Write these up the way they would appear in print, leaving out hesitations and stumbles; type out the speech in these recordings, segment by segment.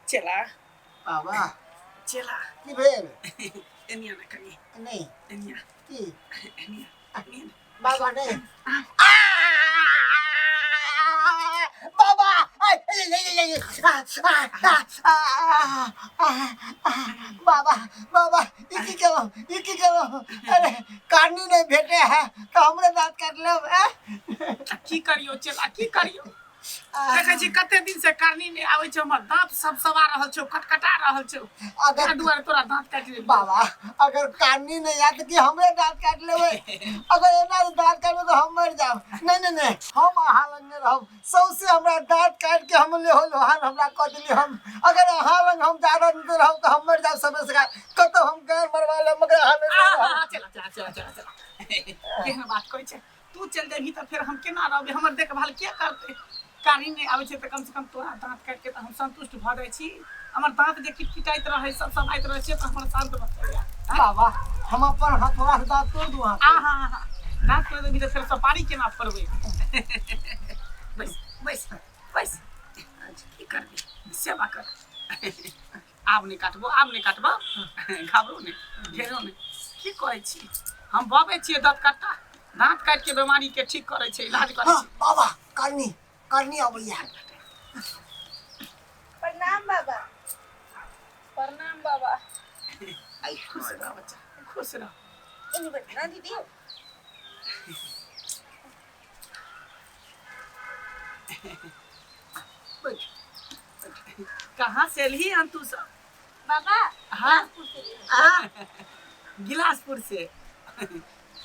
चेला। बाबा। चेला। की भेल? एनिया ने कनी। नहि। एनिया। की? एनिया, एनिया। बाबा नहि, बाबा, बाबा, बाबा, ई की केलहुँ? ई की केलहुँ? अरे, कारनी नहि भेटे है तऽ हमरे दाँत काटि लेब? की करियो चेला, की करियो? देखै छी कते दिन से कारनी नहि आबै छै, हमर दाँत सब सवा रहल छौ, कटकटा रहल छौ। अगर ताहि दुआरे तोरा दाँत काटि लेलियौ। बाबा, अगर कारनी नहि आयत कि हमरे दाँत काटि लेबै? अगर एना जे दाँत काटबै तऽ हम मरि जायब। नहि नहि नहि, हम अहाँ लग नहि रहब। सौंसे हमरा दाँत काटि के हम लेहो लोहान हमरा कऽ देली। हम अगर अहाँ लग हम ज्यादा दिन रहब तऽ हम मरि जायब। समय से कतौ हम गान मरवा लेब, मगर अहाँ नहि रहब। चला चला चला चला चला, केहन बात कहै छै? तू चलि जेबही तऽ फेर हम केना रहबै? हमर देखभाल के करतै? कारी नहि आबै छै तऽ कमसँ कम तोरा दाँत काटि के तऽ हम संतुष्ट भऽ जाइ छी। हमर दाँत जे किटकिटाइत रहै, सब सब आइत रहै छै, तऽ हमर शान्त भऽ जाइए। बाबा, हम अपन हथौड़ा से दाँत तोड़ दू अहाँके? आ हाँ हाँ, दाँत तोड़ि देबही तऽ फेर सपारी केना फोड़बै? बैस बैस बैस। की करबी, सेवा कर। आब नहि काटबो, आब नहि काटबो, घबरो नहि, ढेरो नहि। की कहै छी, हम बबै छियै दाँत काटता, दाँत काटि के बीमारी के ठीक करै छै, इलाज करै हाँ छै। बाबा, करनी करनी अबैया। प्रणाम बाबा। प्रणाम बाबा। खुश रह बच्चा, खुश रह। एनी बैठ ना दीदी। बैठ। कहाँ से एलही हन तू सब? बाबा, हाँ। बिलासपुर से एलियै। आ गिलासपुर से।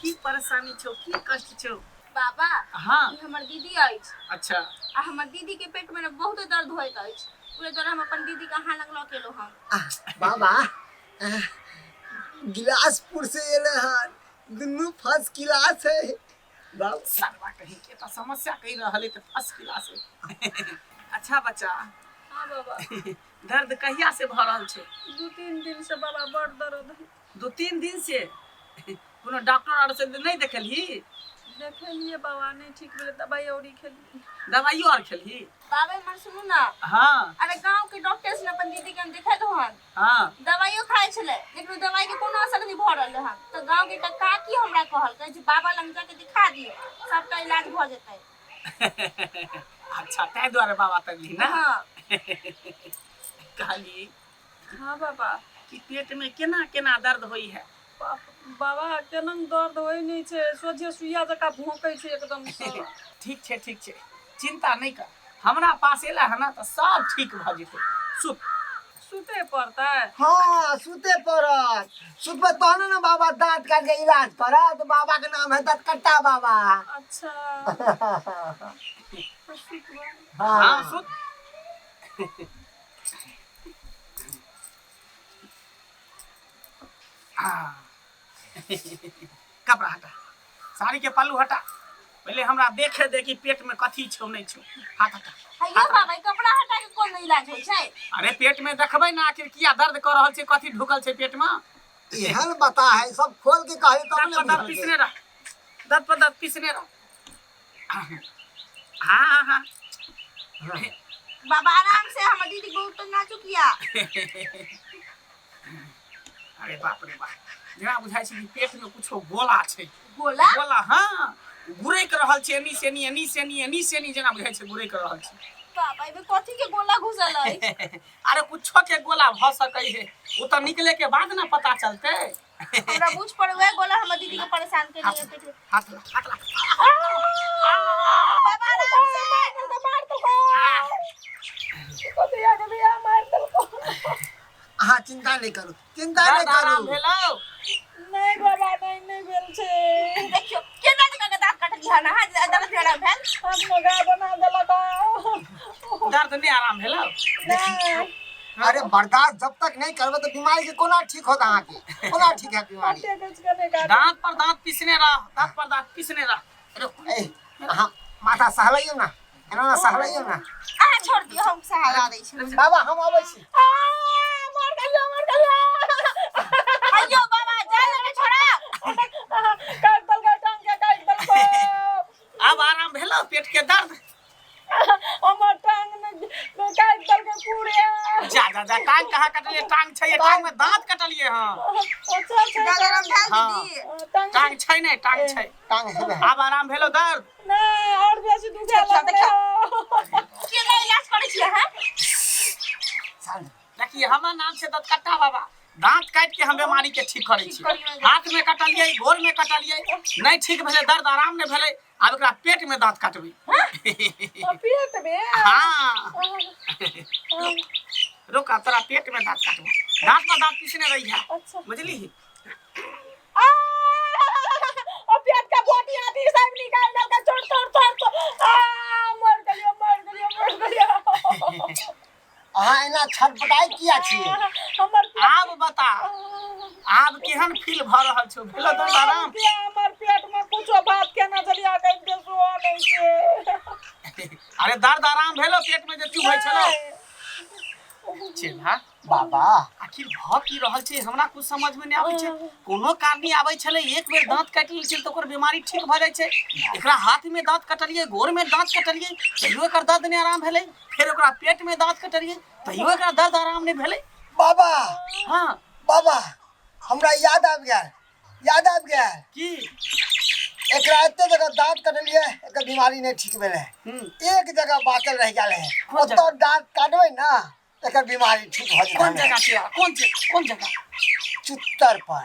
की परेशानी छौ, की कष्ट छौ? बाबा। हाँ। ई हमर दीदी अछि। अच्छा। आ हमर दीदी के पेट में ने बहुत दर्द होइत अछि, ओहि दुआरे हम अपन दीदी के अहाँ लग लऽ के एलहुँ हन। बाबा, गिलासपुर से एले हन, दुनू फर्स्ट क्लास है बाबा। सरवा कहीं के तऽ समस्या कहि रहल है तऽ फर्स्ट क्लास है। अच्छा बच्चा। हाँ बाबा। दर्द कहिया से भऽ रहल छै? 2-3 दिन से बाबा, बड़ दर्द है। 2-3 दिन से? कोनो डॉक्टर आर से नहि देखेलही? देखेलिए बाबा, नहीं ठीक भेलै, दवाई औरी खेलिए। दवाइयो आर खेलही? बाबा, इमहर सुनू ना। हाँ। अरे, गांव के डॉक्टर से अपन दीदी के हम देखे दो हन। हाँ। दवाइयो खाइ छलै, लेकिन ओ दवाई के कोनो असर नहीं भऽ रहल हन, तऽ गांव के एकटा काकी हमरा कहलकै जे बाबा लग जाके दिखा दियौ, सबटा इलाज भऽ जेतै। अच्छा, ताहि दुआरे बाबा तकली ना? हाँ। कहली। हाँ बाबा। कि पेट में केना केना दर्द होई है? बाबा, केना दर्द होइ नहि छै, सोझे सुइया जकाँ भोंकै छै एकदम से। ठीक छै, ठीक छै, चिंता नहीं कर। हमरा पास एला है ना तऽ सब ठीक भऽ जेतै। सुत। सुते पड़तै? हाँ, सुते पड़त। सुतबै तहने ने बाबा दाँत काटि के इलाज करत। बाबा के नाम है दाँत कट्टा बाबा। अच्छा, तऽ सुतबै। हाँ, सुत। हाँ। कपड़ा हटा, साड़ी के पल्लू हटा, पहले हमरा देखे दे कि पेट में कथी छौ नहीं छौ। हाथ हटा। हैयो बाबा, ई कपड़ा हटा के कोन इलाज होइ छै? अरे, पेट में देखबै ना आखिर किया दर्द कर रहल छै, कथी ढुकल छै पेट में। एहन बता है, सब खोल के कहे तब दर्द ने पर दर्द बुझलकै। पिसने रह, दर्द पर दर्द पिसने रह। हाँ हाँ हाँ। बाबा, आराम से, हमर दीदी बहुत तो नाजुक या। अरे बाप रे बाप, जेना बुझाइ छै कि पेट में कुछो गोला छै। गोला? गोला, हाँ, गुरैक रहल छै एनी से एनी, एनी से एनी, एनी से एनी, जेना बुझाइ छै गुरैक रहल छै। बाबा, एहिमे कथी के गोला घुसल अछि? अरे, कुछो के गोला भऽ सकै है, ओ तऽ निकले के बाद ना पता चलते। हमरा बुझ पड़े वएह गोला हमर दीदी के परेशान के लिए पेट में। हाथ ला, हाथ ला। बाबा, आराम से। मार देलको, कथी आके बियाह मार देलको। अहाँ चिंता नहीं करू, चिंता नहीं दर्द आराम करू। भेलौ? नहि बाबा, नहि, नहि भेल छै। देखियो केना जगह के दाँत काटली हन अहाँ जे दर्द आराम भेल? हम मगा बना देलक। दर्द नहि आराम भेलौ? नहि। अरे, बर्दाश्त जब तक नहीं करबे तो बीमारी के कोना ठीक होत? अहाँके कोना ठीक है बीमारी? काटे कुछ के नहि काटे। दांत पर दांत पिसने रह, दांत पर दांत पिसने रह। रुक। ए, अहाँ माथा सहलैयौ ना, एना ना सहलैयौ ना। अहाँ छोड़ दियौ, हम सहारा दै छी। बाबा, हम अबै छी। आ, मार गलियो, मार गलियो। अयो बाबा, जाय लगे छोड़ा। काटि देलकै, टांग के काटि देलकै। आब आराम भेलौ पेट के दर्द? हमर टांग में काटि देलकै पूरे। जा जा। जा जा, टांग कहाँ कटलिए? टांग छै, टांग में दांत कटलिए। हां अच्छा अच्छा। दादा आराम भेल? हाँ। दीदी टांग। टांग छै ने, टांग छै। टांग हेबे। आब आराम भेलो दर्द? नहि, आओर बेसी दुखा देखियौ, लगलै। केना इलाज करै छियै अहाँ? शांत। देखिए, हमर नाम छै दतकट्टा बाबा। दांत काटि के हम बीमारी के ठीक करै छी। ठीक करियौ। हाथ में कटलियै, गोर में कटलियै, नहीं ठीक भेलै, दर्द आराम नहीं भेलै, आब एकरा पेट में दांत काटबै। पेट मे? हाँ, रुक, आब तोरा पेट में दांत काटबो। दांत में दांत पीसने रही है। अच्छा। बुझली? आ ओ पेट का बोटी आटी सब निकाल देलकै, छोड़ छोड़ छोड़ छोड़। आ मर गेलियो, मर गेलियो, मर गेलियो। अहाँ एना छटपटाइ किया छियै? हमर पेट। आब बता, आब केहन फील भऽ रहल छौ? भेलो दर्द आराम? के हमर पेट में कुछो बात केना चलिया गई के सो नहीं छै। अरे, दर्द आराम भेलो पेट में जे चुभै छलो? चेला। बाबा। आखिर भऽ की रहल छै, हमरा कुछ समझ में नहि आबै छै। कोनो कारण आबै छलै, एक बेर दांत काटि लै छै तऽ ओकर बीमारी ठीक भऽ जाइ छै। एकरा हाथ में दांत कटलियै, गोर में दांत कटलियै, तैयो एकर दर्द नहि आराम भेलै। फेर ओकरा पेट में दांत कटलियै, तैयो एकरा दर्द आराम नहि भेलै। बाबा। हाँ। बाबा, हमरा याद आबि गेल, याद आबि गेल। की? एकरा एते जगह दाँत कटलियै, एकर बीमारी नहि ठीक भेलै। एक जगह बाँचल रहि गेल है। कोन जगह? ओतऽ दाँत काटबै ने, एकर बीमारी ठीक भऽ कोन जेतै। जगह छै? कोन छै, कोन जगह? चुत्तर पर।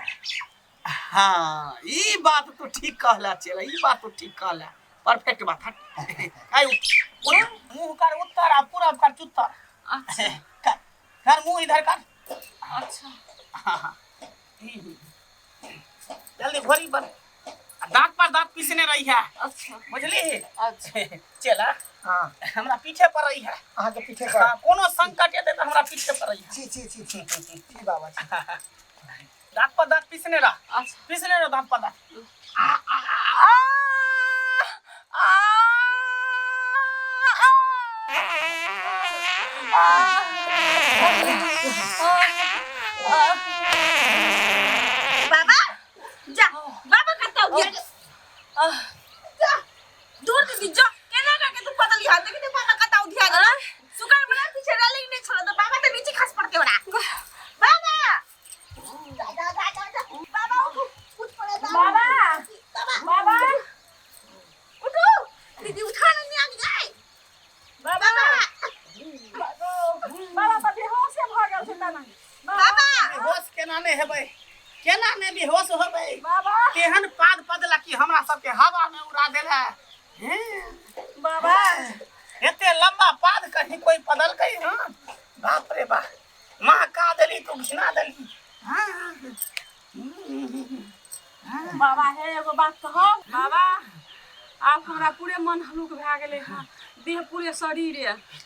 हाँ, ई बात तो ठीक कहला चेला, ई बात तो ठीक कहला, परफेक्ट बात। हट, आइ उठ, उठ, मुंह कर उत्तर आ पूरब कर चुत्तर। अच्छा। कर कर, मुंह इधर कर। अच्छा। हाँ, जल्दी घोड़ी पर आ दांत पर दांत पीसने रही है। अच्छा। बुझली? अच्छा। चेला। हाँ। हमरा पीछे पर रही है। अहाँके पीछे कर। हाँ, कोनो संकट एतै तऽ हमरा पीछे पर रही है। छी छी छी छी छी बाबा, छी। दांत पर दांत पीसने रह। अच्छा। पीसने रह दांत पर दांत। आ आ आ। बाबा जा, बाबा कतौ गेल? जा दूर दीदी, जा। केना करके तू पतली हाथ देखी, बाबा कतौ धिया गेल। सुकर बना पीछे रहले नहीं छोड़ तो बाबा तो नीचे खस पड़ते ओरा। बाबा जा जा जा जा जा। बाबा उठो, उठ पड़े बाबा। बाबा। बाबा। उठो दीदी, उठा ना, नहीं आ गए। बाबा। बाबा। बाबा तऽ बेहोशे भऽ गेल छै तना। बाबा। बेहोश केना नहि हेबै? केना नहि बेहोश होबै? बाबा। केहन पाद पदला कि हमरा सबके हवा में उड़ा देला हैं। बाबा। एते लंबा पाद कहीं कोई पदलकै? हाँ, बाप रे बाप, महका देली तू, घिना देली। हाँ। बाबा हे, एगो बात कहब बाबा? आब हमरा पूरे मन हल्लुक भए गेलै हँ, देह पूरे शरीर।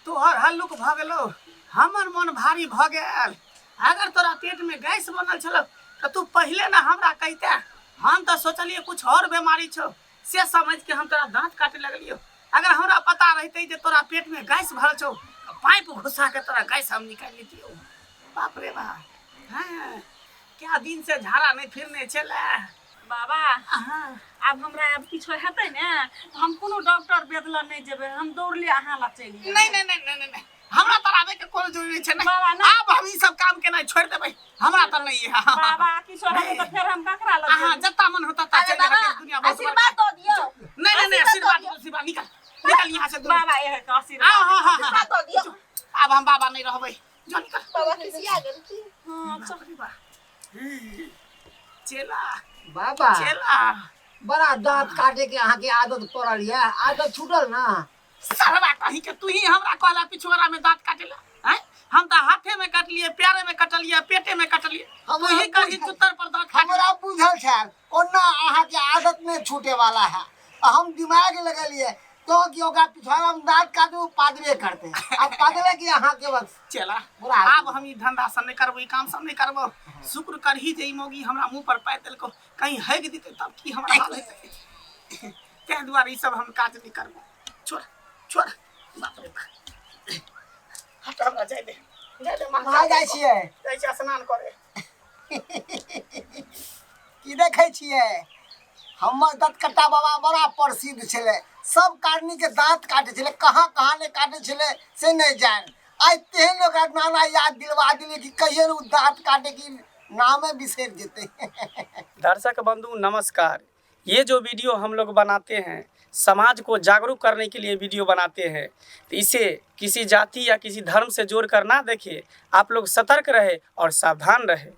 तोहर हल्लुक भऽ गेलो, हमर मन भारी भऽ गेल। अगर तोरा पेट में गैस बनल छलो तऽ तू पहिले ने हमरा कहिते। हम तऽ सोचलियै कुछ और बीमारी छौ, से समझ के हम तोरा दांत काटे लगलियो। अगर हमरा पता रहितै जे तोरा पेट में गैस भरल छौ, तऽ पाइप घुसा के तोरा गैस हम निकालि लेतियौ। बाप रे बाप, हाँ, क्या दिन से झाड़ा नहीं फिरने छलै। बाबा। हाँ। आब हमरा आब किछो हेतै ने तऽ हम कोनो डॉक्टर वैद्य लग नहि जेबै, हम दौड़ले अहाँ लग चलि आयब। नहीं नहीं नहीं नहीं नहीं, हमरा तर आबे के कोनो जरूरी नहीं छै, नहीं। बाबा, नहीं। आब हम ई सब काम केनाइ छोड़ि देबै, हमरा तर नहीं है। बाबा, किछो हेतै तऽ फेर हम ककरा लग अहाँ जेबै? जत्ता मन होता ता अरे चलि बाबा, जायब, दुनिया बहुत बड़का। आशीर्वाद दो दियो। नहीं नहीं नहीं, आशीर्वाद आशीर्वाद, निकल निकल यहाँ से दूर। बाबा, एक आशीर्वाद। हाँ हाँ हाँ हाँ। आशीर्वाद दो दियो। अब हम बाबा नहीं रहबै, जो निकल। बाबा खिसिया गेल की? हाँ, बाप रे बाप। चेला। बाबा। चेला। बड़ा दाँत काटे के अहाँके आदत पड़ल यऽ, आदत छूटल ना? सरवा कहीं के, तू ही हमरा कहला पिछुआरा में दांत काटेला हैं। हम तो हाथे में काटलिए, प्यारे में कटलिए, पेटे में कटलिए, तू ही कहीं चुत्तर पर दांत काट। हमरा बुझल छल ओना अहाँके आदत नहि छूटे वाला है। आ हम दिमाग लगलियै तो कि ओकरा पिछवाड़ा में दाँत काटू, पादबे करते। अब पादले कि अहाँके बस चेला। बुरा हाल। आब हम ई धंधा सब नहीं करबो, ई काम सब नहीं करबो। शुक्र करही जे ई मौगी हमरा मुंह पर पाइ देलको, कहीं हैग दिते तब की हमरा हाल हेतै। ताहि दुआरे ई सब हम काज नहीं करबो। छोड़ छोड़, बाप रे बाप, हट, हमरा जाय दे, जाय दे। कहाँ जाइ छियै? जाइ छियै स्नान करे। की देखै छियै? हमर दतकट्टा बाबा बड़ा प्रसिद्ध छलै, सब कारनी के दाँत काटै छलै। कहाँ कहाँ नहि काटै छलै से नहि जान। आइ तेहन ओकरा नाना याद दिलवा दिली कि कहियो ने उ दाँत काटे की नामे बिसरि जेतै। दर्शक बंधु नमस्कार। ये जो वीडियो हम लोग बनाते हैं समाज को जागरूक करने के लिए वीडियो बनाते हैं, तो इसे किसी जाति या किसी धर्म से जोड़ कर ना देखें। आप लोग सतर्क रहे और सावधान रहे।